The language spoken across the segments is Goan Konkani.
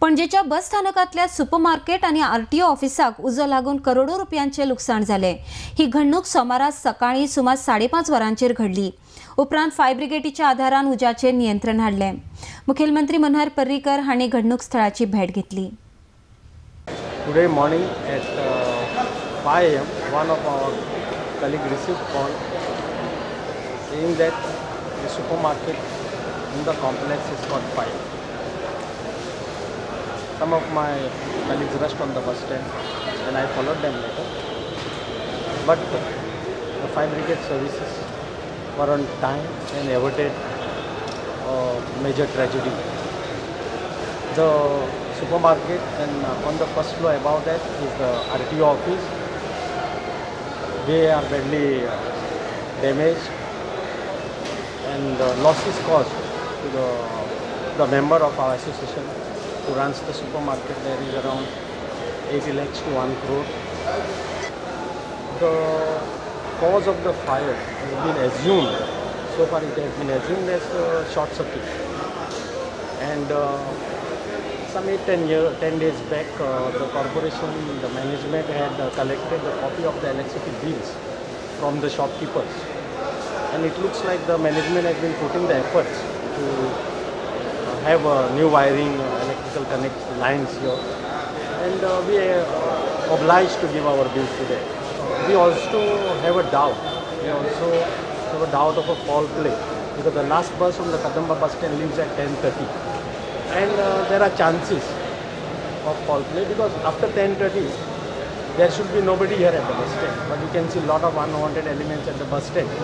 पणजेच्या बस स्थानकातल्या सुपरमार्केट आणि आरटीओ ऑफिसाक उजो लागून करोडो रुपयांचे लुकसाण जाले। ही घडणूक सोमारा सकाळी सुमार 5:30 वरांचेर घडली। उपरांत फायर ब्रिगेडीच्या आधारान उज्याचेर नियंत्रण हाडले। मुखेलमंत्री मनोहर पर्रीकर हांणी घडणूक स्थळाची भेट घेतली। Today morning at 5 a.m. one of our colleague received call saying that the supermarket in the complex is caught fire. Some of my colleagues rushed on the bus stand and I followed them later. But the fire brigade services were on time and averted a major tragedy. The supermarket and on the first floor above that is the RTO office. They are badly damaged and the losses caused to the member of our association who runs the supermarket there is around 80 lakhs to 1 crore. The cause of the fire has been assumed, so far it has been assumed as a short circuit. And some 8-10 days back, the corporation, the management had collected the copy of the electricity bills from the shopkeepers. And it looks like the management has been putting the efforts to have a new wiring, electrical connect lines here. And we are obliged to give our bills today. We also have a doubt. We also have a doubt of a foul play because the last bus from the Kadamba bus stand leaves at 10:30. And there are chances of foul play because after 10:30 there should be nobody here at the bus stand. But you can see a lot of unwanted elements at the bus stand.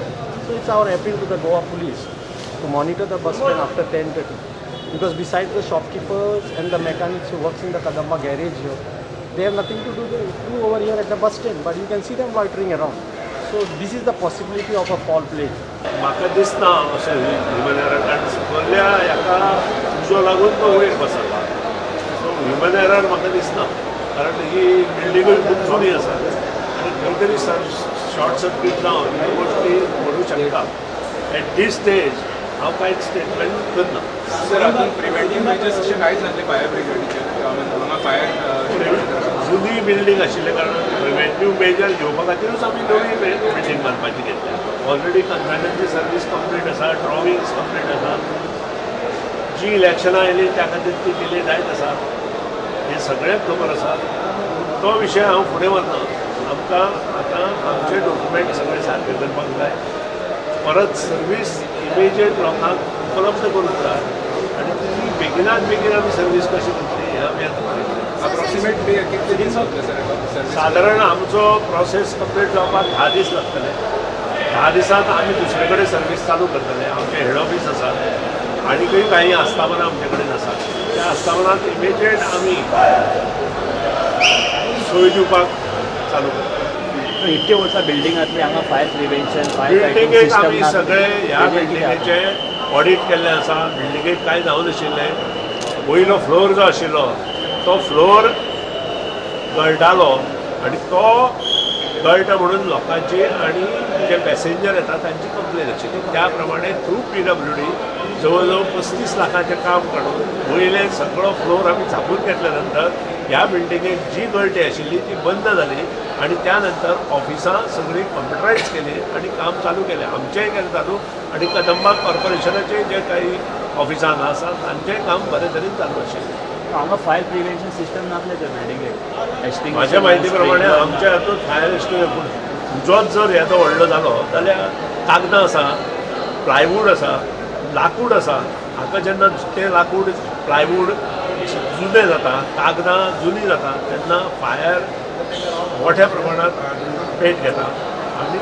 So it's our appeal to the Goa police to monitor the bus stand after 10:30. Because besides the shopkeepers and the mechanics who works in the Kadamba garage here, they have nothing to do over here at the bus stand. But you can see them loitering around. So this is the possibility of a foul play. म्हाका दिसना अशें ह्युमन एरर, कारण सकयल्या हेका उजो लागून तो वयर बसला. सो ह्युमन एरर म्हाका दिसना, कारण ही बिल्डिंगूय खूब जुनी आसा आनी खंय तरी शॉर्ट सर्कीट जावन ह्यो गोश्टी घडूं शकता. एट these stage हांव कांयच स्टेटमेंट करना. सर, अजून प्रिव्हेंटीव मेजर्स अशें कांयच नासलें फायर ब्रिगेडीचेर? हांगा फायर जुनी बिल्डींग आशिल्ल्या कारणान प्रिव्हेंटीव मेजर घेवपा खातीरूच आमी नवी बिल्डींग बांदपाची घेतल्या. ऑलरेडी कन्सल्टंसी सर्वीस कंप्लीट आसा, ड्रॉविंग्स कंप्लीट आसा. जी इलेक्शनां आयलीं त्या खातीर ती डिले जायत आसा, हें सगळ्यांक खबर आसा. तो विशय हांव फुडें वतना. आमकां आतां आमचे डॉक्युमेंट सगळे सारके करपाक जाय, परत सर्वीस इमिजिएट लोकांक उपलब्ध करूंक जाय आनी ती बेगिनात बेगीन आमी सर्वीस कशी करतली हें आमी आतां पळयतले. अप्रॉक्सिमेटली कितले दीस जातले सर? सादारण आमचो प्रोसेस कंप्लीट जावपाक 10 दीस लागतले. 10 दिसांत आमी दुसरे कडेन सर्वीस चालू करतले. आमचें हेड ऑफीस आसा, आनीकय कांय आस्थापनां आमचे कडेन आसा. त्या आस्थापनांत इमिजिएट आमी सोय दिवपाक चालू करतले. इतके वर्सां बिल्डिंगांतली हांगा फायर प्रिव्हेन्शन, फायर बिल्डिंगेक आमी सगळे ह्या बिल्डिंगेचें ऑडीट केल्लें आसा. बिल्डिंगेक कांय जावनाशिल्लें. वयलो फ्लोर जो आशिल्लो तो फ्लोर गळटालो आनी तो गळटा म्हणून लोकांची आनी जे पॅसेंजर येता तांची कंप्लेन आशिल्ली. त्या प्रमाणे थ्रू PWD जवळ जवळ 35 लाखाचें काम काडून वयलें सगळो फ्लोर आमी झापून घेतल्या नंतर ह्या बिल्डिंगेक जी गळटी आशिल्ली ती बंद जाली आनी त्या नंतर ऑफिसां सगळीं कंप्युटरायज केली आनी काम चालू केलें. आमचेंय केलें चालू आनी कदंबा कॉर्पोरेशनाचें जे काही ऑफिसां हांगा आसा तांचेंय काम बरे तरेन चालू आशिल्लें. हांगा फायर प्रिव्हेन्शन सिस्टम नासलें त्या बिल्डिंगेक? म्हाज्या म्हायती प्रमाणे आमच्या हातूंत फायर एक्सटिंग्विशर उजोच जर येदो व्हडलो जालो जाल्यार कागदां आसा, प्लायवूड आसा, लाकूड आसा. हाका जेन्ना तें लाकूड प्लायवूड जुनें जाता, कागदां जुनी जाता, तेन्ना फायर मोठ्या प्रमाणात पेट घेता आनी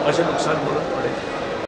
अशें नुकसान करून पडयता.